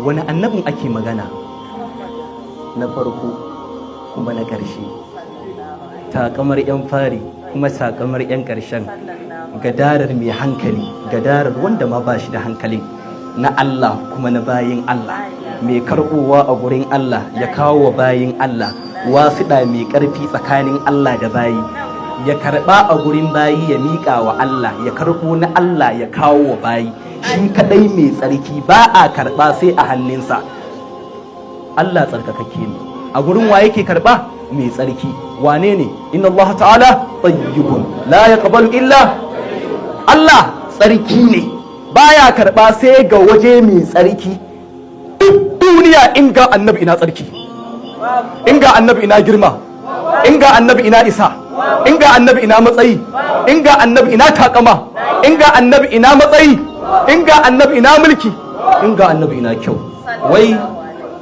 Wani annabin ake magana? Na farko kuma na ƙarshe, takamar 'yan fari kuma takamar 'yan ƙarshen, gadarar mai hankali, gadarar wanda ma ba shi da hankalin, na Allah kuma na bayin Allah, mai karɓowa a gurin Allah ya kawo wa bayin Allah, wasiɗa mai ƙarfi tsakanin Allah da bayi, ya karɓa a gurin bayi ya miƙa wa Allah, ya karɓo na Allah ya kawo wa bayi, shi kaɗai mai tsarki, ba a karɓa sai a hannunsa. Allah tsarkakakke ne. A gurin wa yake karɓa? Mai tsarki. Wane ne? إن الله تعالى طيب لا يقبل إلا. Allah tsarki ne, baya karɓa sai ga waje mai tsarki. Duk duniya in ga Annabi, ina tsarki? In ga Annabi, ina girma? In ga Annabi, ina isa? In ga Annabi, ina matsayi? In ga Annabi, ina takama? In ga Annabi, ina matsayi? In ga Annabi, ina mulki? In ga Annabi, ina kyau? Wai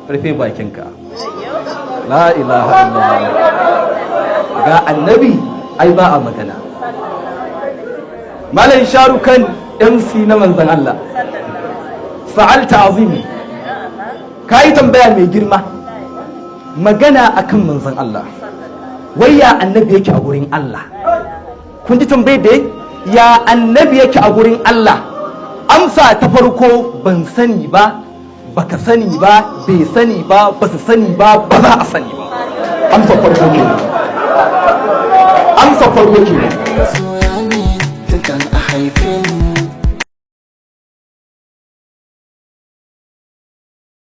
rufe bakinka. لا إله إلا الله. Ga Annabi ai ba a magana. Malam Sharukan MC na manzan Allah, سؤال عظيم, ka yi tambaya mai girma. Magana akan manzan Allah, wai ya Annabi yake a gurin Allah? Kun ji tambayar da ya Annabi yake a gurin Allah? Amsa ta farko, ban sani ba, baka sani ba, bai sani ba, ba su sani ba, ba za a sani ba. Amsa farko ke, amsa farko ke.